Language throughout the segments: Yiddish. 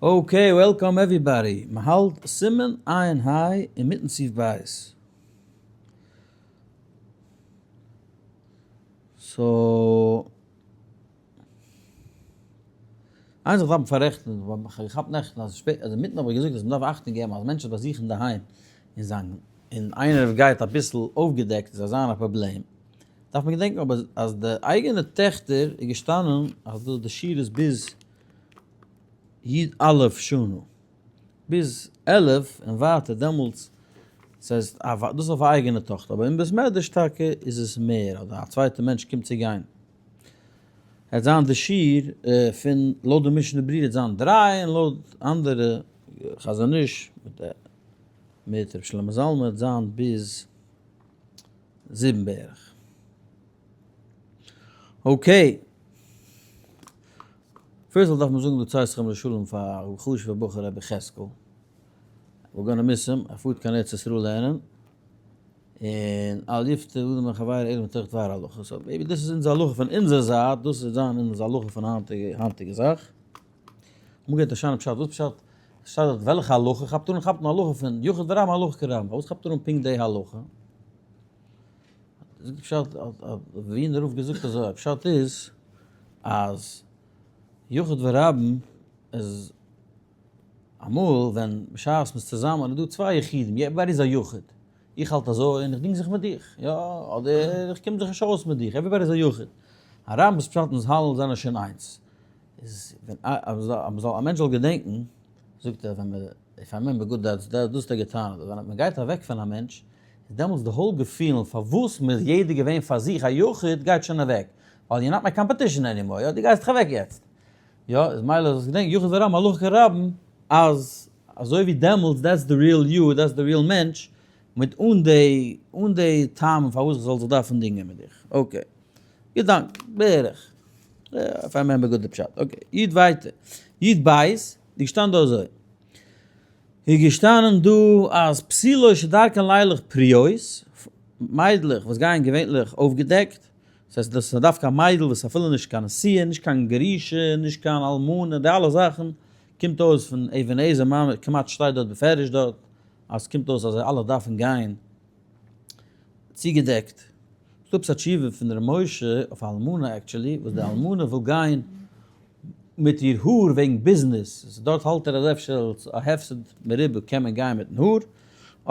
Okay, welcome everybody. מ'האלט סימן עין היי אינמיטן סעיף בית. So, איין זאך דארף מען פאררעכטן, ווייל כ'האב געכאפט נעכטן אז שפעט, אז אינמיטן האב איך געזאגט אז מ'דארף אכטונג געבן אז מענטשן ביי זיך אינדערהיים און זיין, און איינער גייט אביסל אויפגעדעקט איז אזא א פראבלעם. דארף מען געדענקן אבער אז די אייגענע טעכטער איז געשטאנען אז דאס די שיעור איז ביז י א שנה, ביז 11 און ווייטער דעמאלטס, ס'הייסט דאס איז אויף א אייגענע טאכטער, אבער אין בית מדרש טאקע איז עס מער, אדער א צווייטע מענטש קומט צו גיין, וועט זיין די שיעור פון לויט די משנה ברורה וועט זיין דריי און לויט אנדערע חזון איש מיט ר' שלמה זלמן וועט זיין ביז זיבן בערך. Okay. First of all דארף מען זאגן די צאתכם לשלום פאר חשוב'ע בחור רבי יחזקאל. We're gonna miss him, ער פארט קיין ארץ ישראל לערנען. און אל יפתה אדם מחבירו אלא מתוך דבר הלכה. So maybe דאס איז אונזער הלכה פון אונזער זייט, דאס איז זיין אונזער הלכה פון היינטיגע היינטיגע זאך. אמאל געהערט א שיינע פשט, וואס פשט שטייט דארט וועלכע הלכה כאפט אן? כאפט אן הלכה פון יחיד ורבים הלכה כרבים, פארוואס כאפט ער אן פונקט די הלכה? זאגט די פשט, האט וויענער רב געזאגט אזוי, א פשט איז אז יחיד ורבים איז אמאל ווען בשעת מ'איז צוזאמען איז דא צוויי יחידים, everybody איז א יחיד, איך האלט אזוי און איך דינג זיך מיט דיך, יא, אדער איך קום זיך נישט אויס מיט דיך, everybody איז א יחיד. א רבים איז פשט אונז אלע זענען שוין איינס. איז ווען א מ'זאל א מענטש זאל געדענקן, זאגט ער ווען מ' if I remember good that's דאס האט ער געטענה'ט, אז ווען מ'גייט אוועק פון א מענטש, איז דעמאלטס די whole געפילן פארוואס מ'איז יעדער געווען פאר זיך א יחיד גייט שוין אוועק, ווייל you're not my competition anymore, יא דו גייסט דיך אוועק יעצט. יא, איז מילא זאלסט געדענקן יחיד ורבים הלכה כרבים, אז אזוי ווי דעמאלטס that's the real you, that's the real מענטש, מיט אן די אן די טעמים פארוואס איך זאל זיך דארפן דינגען מיט דיך. Okay. געדאנק, בערך. If I remember good די פשט. Okay, איד ווייטער. איד בית, איז געשטאנען דא אזוי. איז געשטאנען דא אז בתולות שדרכן לילך פרועות, מיידלעך וואס גייען געווענליך אויפגעדעקט, דאס הייסט דאס איז דווקא א מיידל וואס אפילו נישט קיין נשואה, נישט קיין גרושה, נישט קיין אלמנה, די אלע זאכן, קומט אויס פון אבן העזר ממש, כמעט שטייט דארט בפירוש דארט, אז ס'קומט אויס אז זיי אלע דארפן גיין צוגעדעקט. ס'דא עפעס א תשובה פון ר' משה אויף א אלמנה actually, וואס די אלמנה וויל גיין מיט איר האר וועגן ביזנעס, דארט האלט ער אז אפשר אלס א הפסד מרובה קען מען גיין מיטן האר,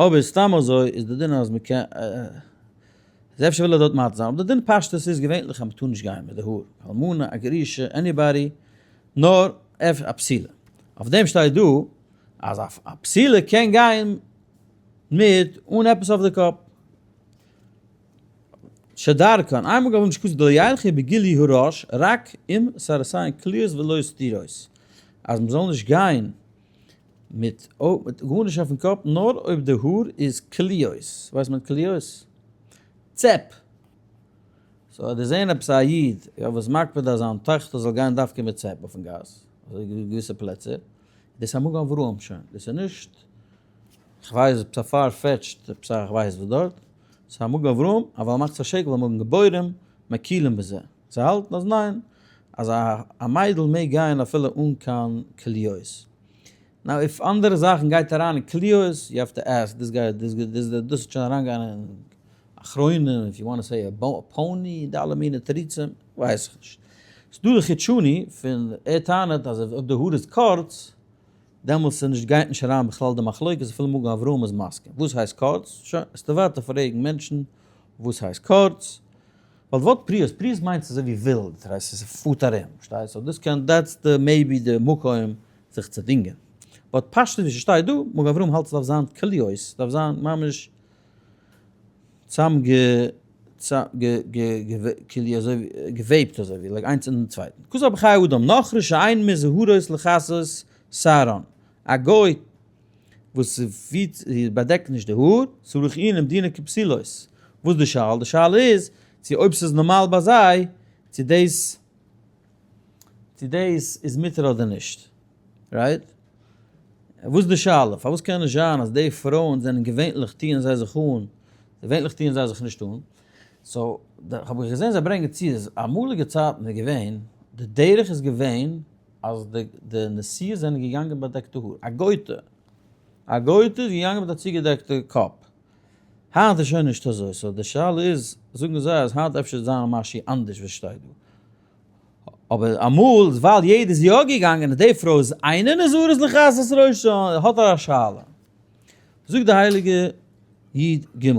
אבער סתם אזוי איז די דין אז מ'קען, איז אפשר וויל ער דארט מתיר זיין, אבער די דין פשטות איז געווענליך אז מ'טאר נישט גיין מיט די האר, אלמנה, א גרושה, anybody, נאר א בתולה. אויף דעם שטייט דא אז א בתולה קען גיין מיט אן עפעס אויף די קאפ. שדרכן, איינמאל געווארן שקצים דלא ילכו בגילוי הראש רק אם שערותיהן קלויות ולא סתירות, אז מ'זאל נישט גיין מיט גארנישט אויפן קאפ נאר אויב די האר איז קלויות, ווייסט מען קלויות? צעפ! So אז די זעהן עפעס א איד וואס מקפיד אז זיין טאכטער זאל גיין דווקא מיט צעפ אויפן גאס, אזוי געוויסע פלעצער, דאס איז א מגן אברהם שוין, דאס איז נישט כ'ווייס עפעס א far fetched עפעס א כ'ווייס וואס דארט, ס'איז א מגן אברהם, אבל מחצית השקל והמגן גיבורים מקילים בזה, זיי האלטן אז ניין, אז א מיידל מעג גיין אפילו אן קיין קליות. Now if אנדערע זאכן גייט אריין אין קליות, you have to ask, דאס גייט דאס דאס דאס וועט שוין אריינגיין אין אחרונים, if you want say a pony, די אלע מיני תירוצים, ווייס איך נישט. ס'דא די חידשוני פון ער טענה'ט אז אויב די האר איז קורץ, דעמאלטס איז נישט גייט נישט אריין בכלל די מחלוקת אפילו מגן אברהם איז מסכים. וואס הייסט קורץ? שוין, עסטו ווייטער פרעגן מענטשן וואס הייסט קורץ. ווייל די ווארט פריעות, פריעות מיינט אזוי ווי ווילד, רייט? עס פארט ארום, פארשטייסט? So דאס קען, that's the maybe די מקום זיך צו דינגען. But פשטות ווי ס'שטייט דא, מגן אברהם האלט ס'דארף זיין קלויות, ס'דארף זיין ממש צאם גע כאילו אזוי ווי געוועבט אזוי ווי like איינס אינעם צווייטן. כתב בחיי אדם, נכרי שאין מזהירות לכסות שערן, א גוי וואס פירט באדעקט נישט די האר, צריך עיון אם דינו כבתולות. וואס די שאלה? די שאלה איז צו אויב ס'איז נארמאל ביי זיי צו דאס צו דאס איז מותר אדער נישט. Right? וואס איז די שאלה? פארוואס קען נישט זיין אז די פרויען זענען געווענליך טוען זיי זיך אן, געווענליך טוען זיי זיך נישט אן, so האב איך געזען זיי ברענגען צו אז אמאליגע צייטן איז געווען, די דרך איז געווען. אז די נשיאות זענען געגאנגען באדעקטע האר, א גויטע, א גויטע איז געגאנגען מיט א צוגעדעקטע קאפ, היינט איז שוין נישט אזוי, so די שאלה איז, זאגן זיי אז היינט אפשר איז זיין משהו אנדערש וואס שטייט דא, אבער אמאל איז ווייל יעדער איז יא געגאנגען און די פרוי איז אינה נזהרת לכסות ראשה, האט ער א שאלה. זאגט די הייליגע י ג.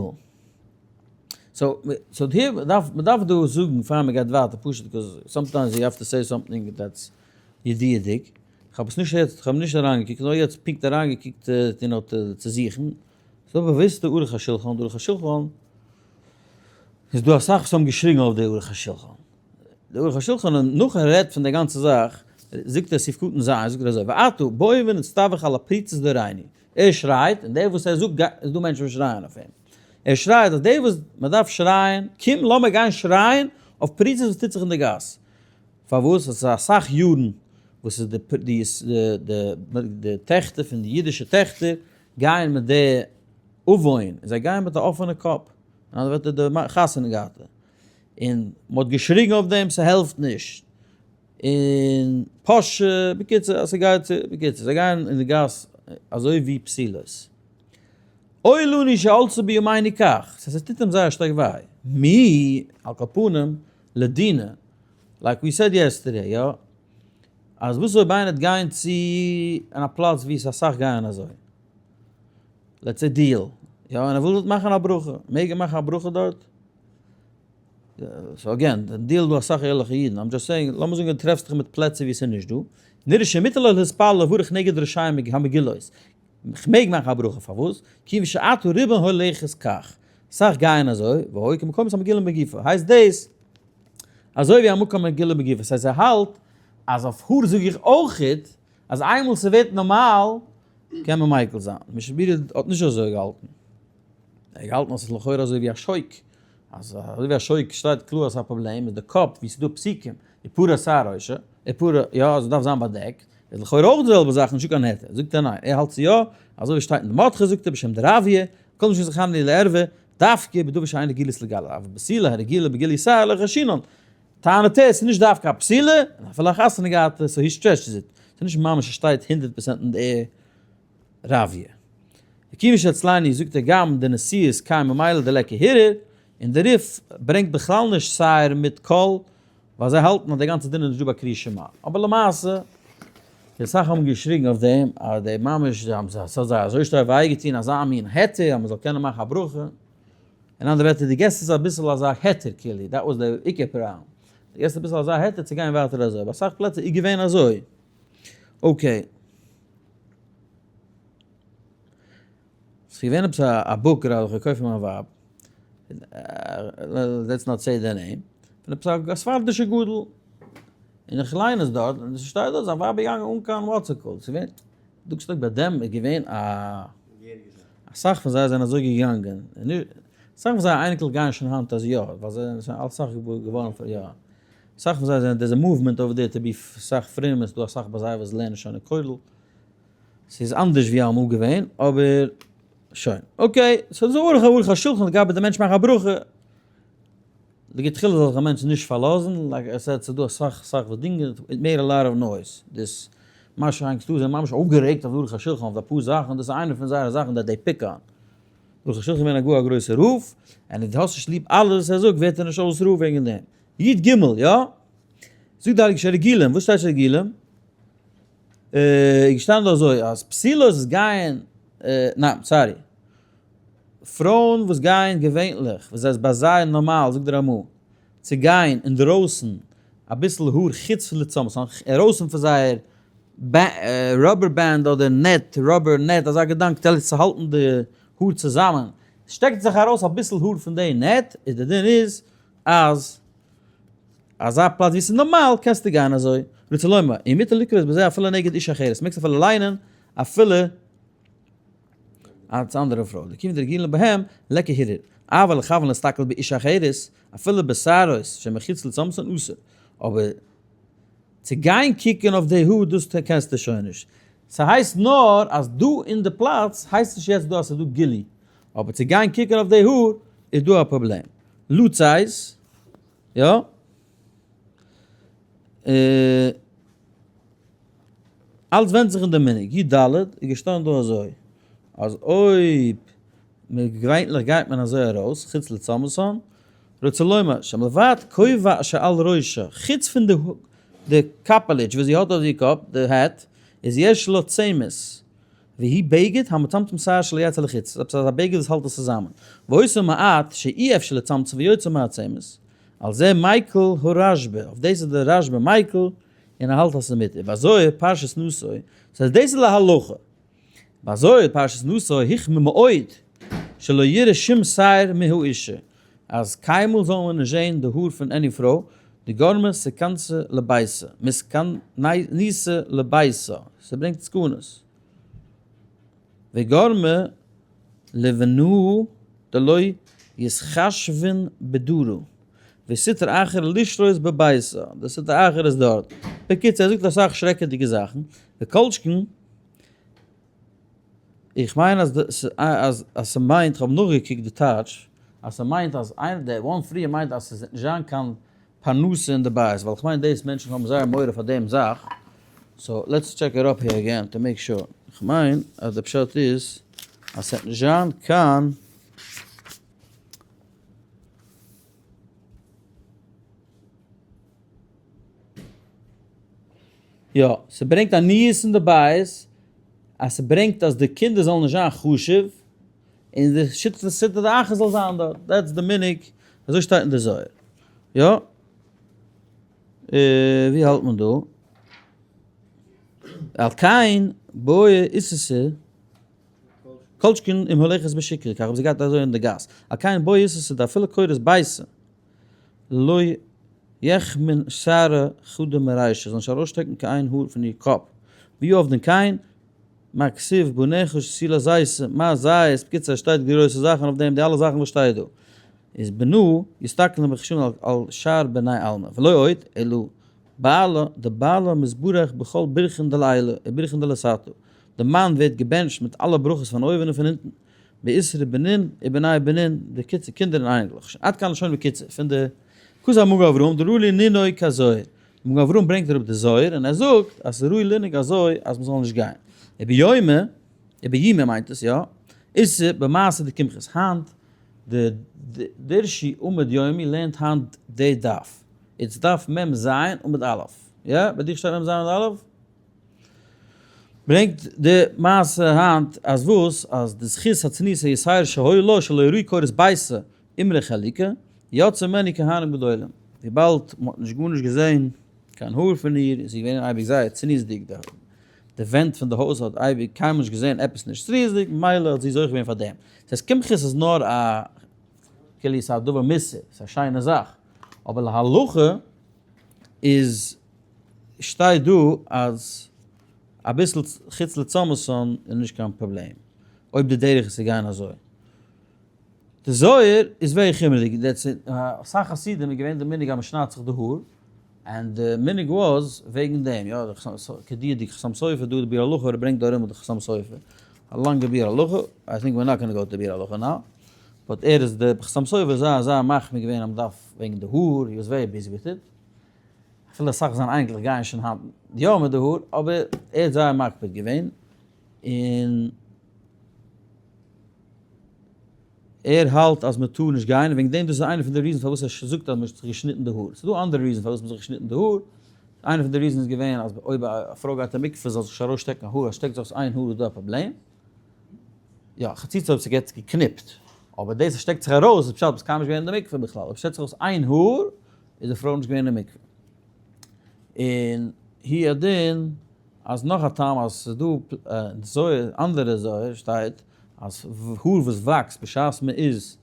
so so here מ'דארף מ'דארף דא זאגן פאר מ'גייט ווייטער פשוט because sometimes you have to say something that's ידיעה'דיג. כ'האב עס נישט יעצט כ'האב נישט אריינגעקוקט נאר יעצט פונקט אריינגעקוקט you know צו זוכן. ס'דא באוויסטע ערוך השולחן, די ערוך השולחן איז דא אסאך וואס האבן געשריגן אויף די ערוך השולחן. די ערוך השולחן נאך ער רעדט פון די גאנצע זאך זאגט ער סעיף קטן ז' זאגט ער אזוי ועתה בואו ונצטווך על הפריצות דורנו ער שרייט און דער וואס ער זאגט איז דא מענטשן וואס שרייען אויף אים ער שרייט אז דער וואס מען דארף שרייען קום לאמיר גיין שרייען אויף פריצות וואס טוט זיך אין די גאס פארוואס עס איז אסאך יארן וואס איז די די טעכטער פון די אידישע טעכטער גייען מיט די עוון און זיי גייען מיט א אפענע קאפ אין אנדערע ווערטער די חתונה געהאטע און מ'האט געשריגן אויף דעם ס'העלפט נישט, און פאש, בקיצור אז ס'גייט צו, בקיצור זיי גייען אין די גאס אזוי ווי פסילות. אוי לנו שעלתה בימינו כך, ס'הייסט עס טוט אים זייער שטארק וויי, מי, על כל פנים, לדינא, like we said yesterday, יא, אז וואס אויב איינער וועט גיין צו אין א פלאץ ווי ס'איז אסאך גייען אזוי, let's say דיעל, יא, און ער וויל דארט מאכן א ברכה, מעג ער מאכן א ברכה דארט? so again, די דיעל דא אסאך ערליכע אידן, I'm just saying, לאמיר זאגן דו טרעפסט דיך מיט פלעצער ווי ס'איז נישט דא, נראה שמותר לו להתפלל לברך נגד ראשיהם המגולות, כ'מעג מאכן א ברכה, פארוואס? כיוון שעתה רובן הולכות כך, אסאך גייען אזוי, והוי כמקומות המגולים בגופו, הייסט דאס אזוי ווי א מקום מגולה בגופו, ס'הייסט ער האלט אז אויף האר זאג איך אויכעט אז איינמאל ס'ווערט נארמאל קען מען מיקל זיין, משנה ברורה האט נישט אזוי געהאלטן. ער האט געהאלטן אז ס'איז לכאורה אזוי ווי א שוק, אז אזוי ווי א שוק שטייט קלאר אז ס'איז א פראבלעם, איז די קאפ ווי ס'איז דא פסוקים, ופרע שער ראשו, ופרע, יא, אז עס דארף זיין באדעקט, איז לכאורה אויך די זעלבע זאך נישטא קיין היתר, זאגט ער ניין, ער האלט ס'יא, אזוי ווי שטייט אין די מרדכי זאגט ער בשם די ראביה, כל משום זכרני לערווה, דווקא בדבר שאין רגילות לגלות, אבל בתולה הרגילה בגילוי שער לא חיישינן, טענה'ט ער, ס'איז נישט דווקא א בתולה, און אפילו א חתונה געהאטע, so he stretches it, ס'איז נישט ממש עס שטייט הונדרעט פראצענט אין די ראביה. וכיוון שאצלנו זאגט ער גם די נשיאות קיים ממילא דליכא הרהור, און די ריף ברענגט בכלל נישט שער מיט קול, ווייל זיי האלטן אז די גאנצע דין איז נישט דא ביי קריאת שמע. אבער למעשה, די אסאך האבן געשריגן אויף דעם אז די ממש זיי האבן זיי ס'האט זיי אזוי שטארק וויי געטון אזא מין היתר אז מ'זאל קענען מאכן א ברכה. אין אנדערע ווערטער די געסט איז אביסל אזא היתר כאילו, that was די עיקר פראבלעם. די געסט אביסל אזא היתר צו גיין ווייטער אזוי, אבער אסאך פלעצער איז געווען אזוי. okay. ס'איז געווען עפעס א book גראדע איך האב געקויפט פאר מיין ווייב, let's not say the name, פון עפעס א ספרדישע גדול, און איך ליין עס דארט, און ס'שטייט דארט זיין ווייב איז געגאנגען אן קיין what's it called, ס'איז געווען, דוקסט אויב ביי דעם איז געווען א, אסאך פון זיי זענען אזוי געגאנגען, אסאך פון זייערע אייניקלעך גייען שוין היינט אז יא, ווייל זיי זענען שוין אלץ אסאך געווארן פון יא. אסאך פון זיי זענען, there's a movement over there to be אסאך פרום, עס איז דא אסאך ביי זיי וואס לערנען שוין אין כולל, ס'איז אנדערש ווי אמאל געווען, אבער שוין. okay, so דאס איז ערוך ערוך השולחן לגבי די מענטש מאכן א ברכה. לכתחילה זאל זיך א מענטש נישט פארלאזן, like I said, ס'איז דא אסאך אסאך וואס דינגען, it made a lot of noise, דאס מה שאין כן דא זענען ממש אויפגערעגט אויף ערוך השולחן אויף אפאר זאכן, דאס איז איינע פון זייערע זאכן that they pick on. ערוך השולחן איז געווען א גאר א גרויסער רב, און אז דו האסט נישט ליב אלעס וואס ער זאגט ווערט ער נישט אויס רב וועגן דעם. י ג, יא? זאגט די הייליגע שרגילם, וואס שטייט שרגילם? איז געשטאנען דא אזוי אז פסילות וואס גייען, ניין sorry, פרויען וואס גייען געווענליך, וואס איז ביי זיי נארמאל זאגט דער רמא, צו גיין אינדרויסן אביסל האר חוץ לצמת, ארויסן פון זייער rubber band אדער net, rubber net, אזא געדאנק צו האלטן די האר צוזאמען, שטעקט זיך ארויס אביסל האר פון די net, איז די דין איז אז אזא פלאץ ווי ס'איז נארמאל קענסטו גיין אזוי, רוצה לומר, און מותר לקרות בזה אפילו נגד אישה אחרת, מעגסט אפילו ליינען אפילו אלס אנדערע פרוי, דכיון דרגילים בהם ליכא הרהור, אבל לכוון להסתכל באישה אחרת, אפילו בשערות שמחוץ לצמתן אסור, אבער צו גיין קוקן אויף די האר דאס קענסטו שוין נישט, ס'הייסט נאר אז דא אין די פלאץ הייסט נישט יעצט דא אז ס'איז דא גילוי, אבער צו גיין קוקן אויף די האר איז דא א פראבלעם. לוצייס, יא? אלץ ווענדט זיך אין די מנהג. י ד איז געשטאנען דא אזוי, אז אויב מען געוויינטליך גייט מען אזוי ארויס, חוץ לצמתן, רוצה לומר, שמלבד כובע שעל ראשה, חוץ פון די קאפעליטש וואס זי האט אויף איר קאפ, די hat, איז יש לה צמית, והיא בגד המצמצם שער שלא יצא לחוץ, ס'איז עפעס אזא בגד וואס האלט עס צוזאמען, ועושה מעט שאי אפשר לצמצם ויוצא מהצמית, על זה מיקל הרשב"א, אויף דאס איז דער רשב"א מיקל, און ער האלט אז ס'איז מותר. בזוהר פרשת נשא, ס'הייסט דאס איז להלכה. בזוהר פרשת נשא החמיר מאוד שלא יראה שום שער מהאישה, אז קיינמאל זאל מען נישט זען די האר פון any פרוי, דגרמא סכנתא לביתה, מסכניתא לביתה, ס'ברענגט סכנות. וגרמא לבנוה דלא יתחשבון בדרא, וסטרא אחרא לשרות בביתה, די סטרא אחרא איז דארט. בקיצור ער זאגט אסאך שרעקעדיגע זאכן, וכל שכן איך מיין אז אז ס'מיינט, כ'האב נאכגעקוקט די טייטש, אז ס'מיינט אז איינער די one פריער מיינט אז ס'זאל נישט זיין קיין פרנסה אין די בית, ווייל כ'מיין דאס מענטשן האבן זייער מורא פאר דעם זאך, so let's check it up here again to make sure, כ'מיין אז די פשט איז אז ס'וועט נישט זיין קיין. יא, ס'ברענגט עניות אין די בית, אז ס'ברענגט אז די קינדער זאלן נישט זיין חשוב, און די שיטת סטרא אחרא זאל זיין דארט, that's די מנהג, אזוי שטייט אין די זוהר. יא? ווי האלט מען דא? על כן בעי איססע כל שכן אם הולכת בשקרי כך, אויב זי גייט אזוי אין די גאס, על כן בעי איססע דאפילו קורות ביתה לא יחמין שערה חדה מרישא, זאל נישט ארויסשטעקן קיין איין האר פון איר קאפ, ווי אויף דעם קיין מה כתיב בניך שתילי זיתא, מה זית, בקיצור עס שטייט גרויסע זאכן אויף דעם, די אלע זאכן וואס שטייט דא, איז בנו יסתכלו בחשבון על שאר בני עלמא, ולא עוד, אלא בעלה, דבעלה מתברך בכל ברכין דלעילא וברכין דלתתא, די מאן ווערט געבענטשט מיט אלע ברכות פון אויבן און פון אונטן, באיסרי בנין ובני בנין, די קיצור קינדער און אייניקלעך, עד כאן לשון בקיצור, פון די כתב מגן אברהם דראוי לנהוג כזוהר, מגן אברהם ברענגט אראפ די זוהר און ער זאגט אז ס'איז ראוי לנהוג אזוי אז מ'זאל נישט גיין. וביומא, וביומא מיינט עס יא, איז במעשה דקמחית, היינט די דרשי עמוד יומי לערנט היינט די דף, it's דף מ ז עמוד א', יא? ביי דיך שטייט מ ז עמוד א'? ברענגט די מעשה היינט אז וואס? אז די זכות הצניעות היתירה שהיו לו שלא יראו קורות ביתה אמרי חלוקה, יצא ממנו כהנים גדולים, וויבאלד מען האט נישט גארנישט געזען קיין האר פון איר, איז זי געווען אייביג זייער צניעות'דיג, די ווענט פון די הויז האט אייביג קיינמאל נישט געזען עפעס נישט צניעות'דיג, ממילא האט זי זוכה געווען פאר דעם. דאס הייסט קמחית איז נאר א כאילו ס'איז א דבר מוסר, ס'איז א שיינע זאך, אבער להלכה איז שטייט דא אז אביסל חוץ לצמתן איז נישט קיין פראבלעם, אויב די דרך איז צו גיין אזוי. די זוהר איז very חומר'דיג, אסאך חסידים איז געווען די מנהג אז מען שניידט זיך די האר, and די מנהג was וועגן דעם, יא, כידוע די חתם סופר דא די ביאור הלכה, ער ברענגט דא ארום די חתם סופר, א לאנגע ביאור הלכה, I think we're not gonna go to ביאור הלכה now, but ער איז די חתם סופר איז זייער זייער מחמיר געווען אז מען דארף וועגן די האר, he was very busy with it, אפילו אסאך זיינע אייניקלעך גייען שוין היינט יא מיט די האר, אבער ער האט זייער מקפיד געווען, און. ער האלט אז מען טאר נישט גיין, וועגן דעם דאס איז איינע פון די reasons פארוואס ער זאגט אז מען האט זיך געשניטן די האר. ס'איז דא אנדערע reasons פארוואס מען האט זיך געשניטן די האר, איינע פון די reasons איז געווען אז אויב א פרוי גייט אין מקווה זאל זיך נישט ארויסשטעקן א האר, אז שטעקט זיך אויס איין האר איז דא א פראבלעם. יא, חציצה אויב ס'געט געקניפט, אבער דאס אז שטעקט זיך ארויס איז פשט ביסט קיינמאל נישט געווען אין די מקווה בכלל, אויב שטעקט זיך אויס איין האר איז די פרוי נישט געווען אין מקווה. און הוא הדין אז נאך א טעם אז ס'איז דא אין זוהר, אנדערע זוהר שטייט אז האר וואס וואקסט בשעת מען איז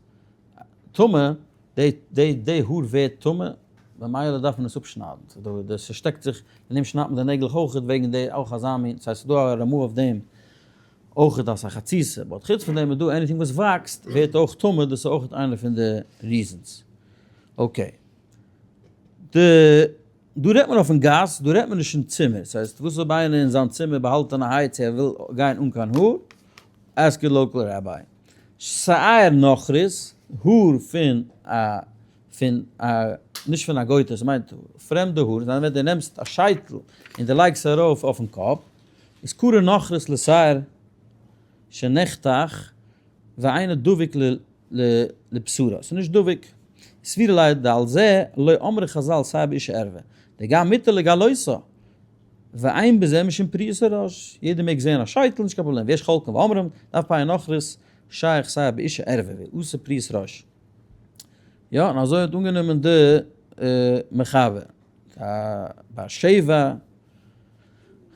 טמא, די די די האר ווערט טמא, ממילא דארף מען עס אפשניידן, ס'איז דא די ס'שטעקט זיך, אין דעם שניידט מען די נעגלעך אויכעט וועגן די אויך אזא מין, ס'הייסט ס'איז דא א רמ"א אויף דעם אויכעט אז ס'איז א חציצה, but חוץ פון דעם איז דא anything וואס וואקסט ווערט אויך טמא, דאס איז אויכעט איינע פון די reasons. Okay. די. דא רעדט מען אויפן גאס, דא רעדט מען נישט אין צימער, ס'הייסט וואס אויב איינער אין זיין צימער באהאלטענערהייט צו ער וויל גיין אן קיין האר, ask your local rabbi. שער נכרית, האר פון א פון א נישט פון א גויטע, ס'מיינט פרעמדע האר, זיין ווען דו נעמסט א שייטל און דו לייגסט ארויף אויפן קאפ. איז קרא נוכרית לשער שנחתך ואינו דבוק לבשרו, ס'איז נישט דבוק. סבירא ליה דעל זה לא אמרו חז"ל שער באשה ערווה, דגם מותר לגלותה, ואין בזה משום פריעת הראש, יעדער מעג זעהן א שייטל נישט קיין פראבלעם, ויש חולקין ואומרים, דאף פאה נכרית שייך שער באשה ערווה, ואסור פריעת ראש. יא, און אזוי האט אנגענומען די מחבר. ביי שבע,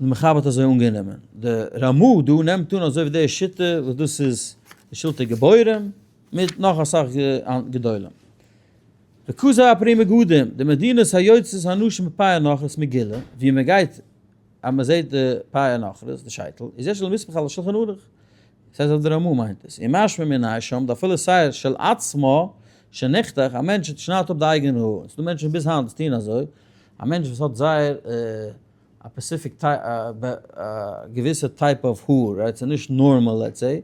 די מחבר האט אזוי אנגענומען. די רמא דא נעמט אן אזוי ווי די שיטה וואס דאס איז די שלטי גיבורים מיט נאך אסאך גדולים. וכזה הפרי מגדים, די מדינות היוצאות הנשים בפאה נכרית מגילה, ווי מען גייט אז מען זעט די פאה נכרית, די שייטל, איז יש למסמך על השולחן ערוך. ס'הייסט אז די רמא מיינט עס. און משמע מינה שם דאפילו שער של עצמו שנחתך, א מענטש שניידט אפ די אייגענע האר, און ס'דא מענטשן ביז היינט וואס טוען אזוי, א מענטש וואס האט זייער א specific type א געוויסע type of האר, right, ס'איז נישט נארמאל let's say,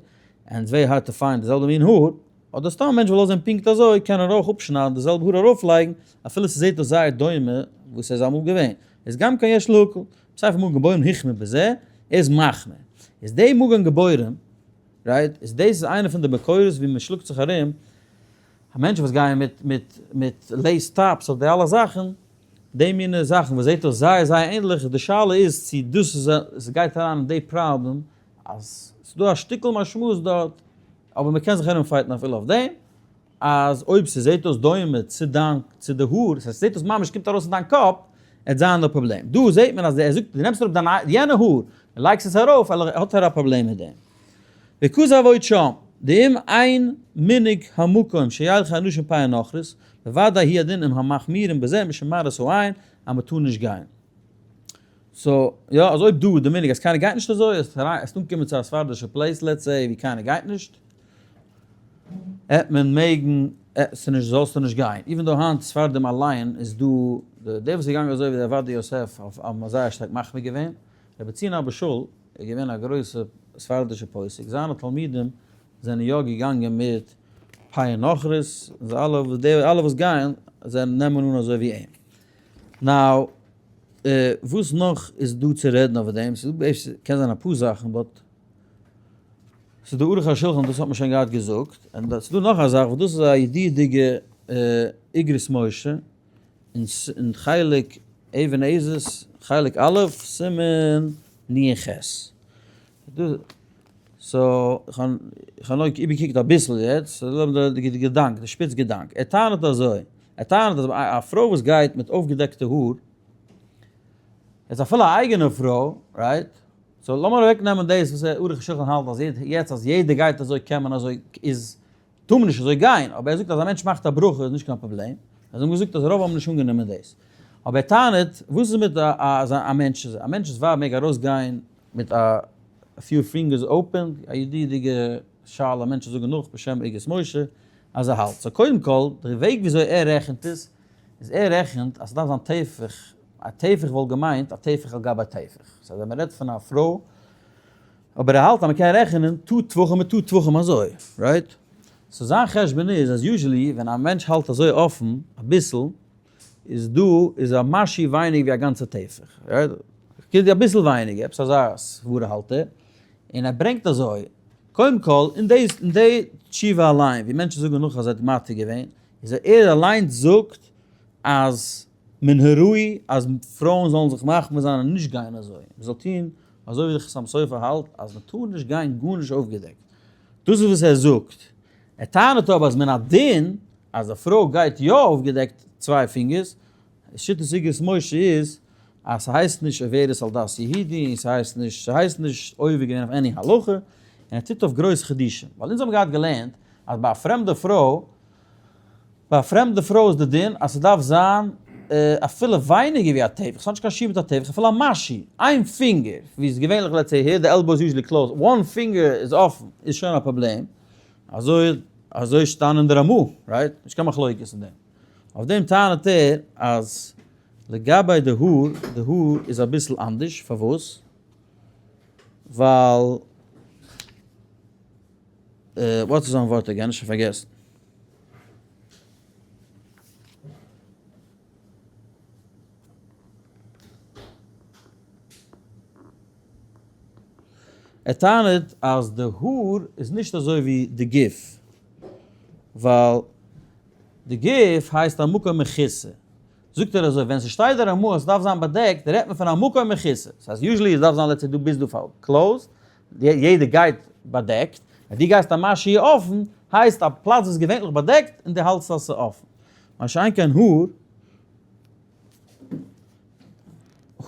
and it's very hard to find די זעלבע מין האר, אדער סתם א מענטש וויל אויסזען פונקט אזוי, קען ער אויך אפשניידן די זעלבע האר ארויפלייגן, אפילו ס'זעט אויס זייער דומה וואס ער איז אמאל געווען, איז גם כן יש להקל. ספר מגן גיבורים החמיר בזה, ער איז מחמיר. איז די מגן גיבורים, right, איז דאס איז איינע פון די מקורות ווי מען שלאגט זיך ארום, א מענטש וואס גייען מיט מיט מיט lace tops אדער די אלע זאכן, די מינע זאכן וואס זעט אויס זייער זייער ענדליך, די שאלה איז צו דאס איז עס גייט אריין אין די פראבלעם אז ס'איז דא א שטיקל משמעות דארט, אבער מען קען זיך ארום fight ן אפילו אויף דעם, אז אויב ס'זעט אויס דומה צו דיין צו די האר, ס'הייסט ס'זעט אויס ממש קומט ארויס פון דיין קאפ, עט זיין די פראבלעם. דא זעט מען אז ער זאגט דו נעמסט אראפ דיין יענע האר און לייגסט עס ארויף, האט ער א פראבלעם מיט דעם. וכזב עוד שם, דאם אין מנהג המקום שילכו אנשים פאה נכרית, בוודאי הוא הדין עם המחמירים בזה משום מראית העין אז מ'טאר נישט גיין. so, יא, אז אויב דא איז די מנהג אז קיינער גייט נישט אזוי, עסט אנקומען צו א ספרדישע place let's say ווי קיינער גייט נישט, עט מען מעגן, ס'נישט זאלסטו נישט גיין, even though היינט ספרדים אליין איז דא, די וואס איז געגאנגען אזוי ווי די עובדיה יוסף האבן זייער שטארק מחמיר געווען, רבי ציון אבא שאול איז געווען א גרויסע ספרדישע פוסק, זיינע תלמידים זענען יא געגאנגען מיט פאה נכרית, זיי אלע וואס די אלע וואס גייען זיי נעמען אן אזוי ווי אים. now וואס נאך איז דא צו רעדן אויף דעם, ס'איז דא קען זיין אפאר זאכן but. ס'איז דא ערוך השולחן דאס האט מען שוין געהאט געזאגט, און ס'איז דא נאך א זאך וואס דאס איז א ידיעות'דיגע אגרות משה אין חלק אבן העזר חלק א' סימן נ"ח. so איך האב נאר איבערגעקוקט אביסל יעצט, די געדאנק, די שפיץ געדאנק, ער טענה'ט אזוי, ער טענה'ט אז א פרוי וואס גייט מיט אויפגעדעקטע האר, איז אפילו א אייגענע פרוי, right? so לאמיר אוועק נעמען דאס וואס ערוך השולחן האלט אז יעצט אז יעדער גייט אזוי קען מען אזוי איז טאר מען נישט אזוי גיין, אבער ער זאגט אז א מענטש מאכט א ברכה איז נישט קיין פראבלעם, זיי האבן געזאגט אז רוב האבן נישט אנגענומען דאס, אבער ער טענה'ט וואס איז מיט א מענטש א מענטש'ס ווייב מעג ארויס גיין מיט א few fingers open, א ידוע'דיגע שאלה מענטשן זאגן נאך בשם אגרות משה אז ער האלט, so קודם כל די וועג וויאזוי ער רעכנט עס איז ער רעכנט אז ס'דארף זיין טפח, א טפח וואלט געמיינט א טפח על גבי טפח, so ווען מ'רעדט פון א פרוי, אבער ער האלט אז מ'קען רעכענען two טפחים מיט two טפחים אזוי, right? so זיין חשבון איז אז usually ווען א מענטש האלט אזוי אפן אביסל, איז דא איז א משהו ווייניגער ווי א גאנצע טפח, right? כאילו אביסל ווייניגער, עפעס אזא סברה האלט ער, און ער ברענגט אזוי, קודם כל אין די אין די תשובה אליין ווי מענטשן זאגן נאך אז ער האט מתיר געווען, איז ער אליינס זאגט אז מן הראוי אז פרויען זאלן זיך מחמיר זיין און נישט גיין אזוי, מען זאל טון אזוי ווי די חתם סופר האלט אז מען טאר נישט גיין גארנישט אויפגעדעקט, דאס איז וואס ער זאגט, ער טענה'ט אבער אז מן הדין אז א פרוי גייט יא אויפגעדעקט צוויי פינגערס, שיטת אגרות משה איז אז ס'הייסט נישט עוברת על דת יהודי און ס'הייסט נישט ס'הייסט נישט עובר געווען אויף any הלכה, און ער טוט אויף גרויס חידושים, ווייל אונז האבן געהאט געלערנט אז ביי א פרעמדע פרוי ביי א פרעמדע פרוי איז די דין אז ס'דארף זיין אפילו ווייניגער ווי א טפח, ס'האט נישט קיין שיעור מיט א טפח, אפילו א משהו, איין פינגער, ווי איז געווענליך let's say here, די elbow איז usually closed, one finger איז אפן, איז שוין א פראבלעם, אזוי אזוי שטאנען אין די רמ"א, right? נישט קיין מחלוקת אין דעם. אויף דעם טענה'ט ער אז לגבי די האר, די האר איז אביסל אנדערש, פארוואס? ווייל וואס איז זיין ווארט again? שוין פארגעסן. ער טענה'ט אז די האר איז נישט אזוי ווי די גוף, ווייל די גוף הייסט א מקום מכוסה. זאגט ער אזוי, ווען ס'שטייט דער רמ"א אז ס'דארף זיין באדעקט, רעדט מען פון א מקום מכוסה. ס'הייסט usually עס דארף זיין let's say דא ביז דא פאר closed, יעדער גייט באדעקט, ווען דו גייסט א משהו אפן, הייסט א פלאץ וואס איז געווענליך באדעקט און דו האלטסט אז ס'איז אפן. מה שאין כן האר,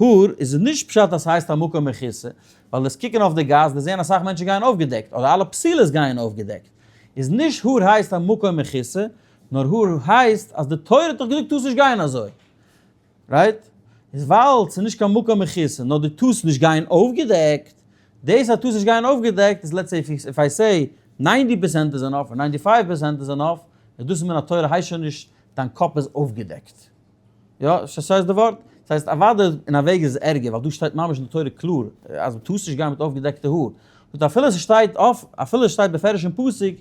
האר איז נישט פשט אז ס'הייסט א מקום מכוסה, ווייל דאס קוקן אויף די גאס, דאס זען אסאך מענטשן גייען אויפגעדעקט, אדער אלע פתילות גייען אויפגעדעקט, איז נישט האר הייסט א מקום מכוסה, נאר האר הייסט אז די תורה האט דאך געזאגט טארסט נישט גיין אזוי. right? איז ווייל ס'איז נישט קיין מקום מכוסה, נאר דו טארסט נישט גיין אויפגעדעקט, דאס אז טארסט נישט גיין אויפגעדעקט איז let's say if I say 90 percent איז enough און 95 percent איז enough, איז דאס מן התורה הייסט שוין נישט דיין קאפ איז אויפגעדעקט. יא, ס'הייסט די ווארט? ס'הייסט אוודאי אין א וועג איז עס ערגער ווייל דא שטייט ממש אין די תורה קלאר אז מ'טארסט נישט גיין מיט אויפגעדעקטע האר. זאגט אפילו ס'שטייט אויף, אפילו עס שטייט בפירוש אין פסוק,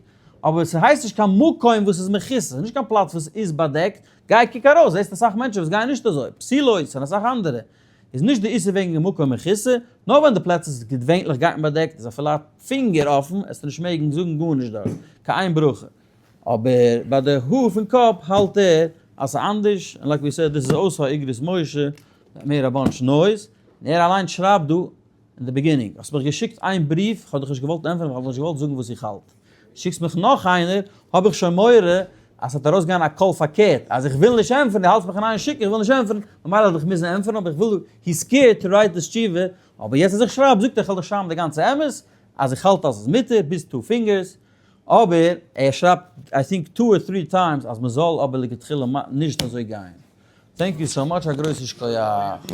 אבער ס'הייסט נישט קיין מקום וואס איז מכוסה, ס'איז נישט קיין פלאץ וואס איז באדעקט, גיי קוק ארויס זעסט אסאך מענטשן וואס גייען נישט אזוי, פתילות און אסאך אנדערע, איז נישט די איסור וועגן מקום מכוסה, נאר ווען די פלעצער איז געווענליך גייט מען באדעקט איז אפילו א פינגער אפן עסטו נישט מעגן זאגן גארנישט דארט, קיין ברכה. אבער ביי די האר פון קאפ האלט ער אז ס'איז אנדערש, און like we said דאס איז אויס האגרות משה, מער א bunch noise, און ער אליינס שרייבט דא אין די beginning, האסט מיך געשיקט איין בריוו, כ'האב דיך נישט געוואלט ענטפערן ווייל כ'האב נישט געוואלט זאגן וואס איך האלט. שיקסט מיך נאך איינער, האב איך שוין מורא אז ס'וועט ארויסגיין א קול פארקערט, אז איך וויל נישט ענטפערן, דו האלטסט מיך אין איין שיקן, איך וויל נישט ענטפערן, ממילא וועל איך מוזן ענטפערן, אבער איך וויל, he scared to write this תשובה, אבער יעצט אז איך שרייב זאגט ער איך וועל דיך שרייבן די גאנצע אמת, אז איך האלט אז ס'איז מותר ביז two fingers, אבער ער שרייבט I think two or three times אז מ'זאל אבער לכתחילה נישט אזוי גיין. Thank you so much, א גרויסן שכוח.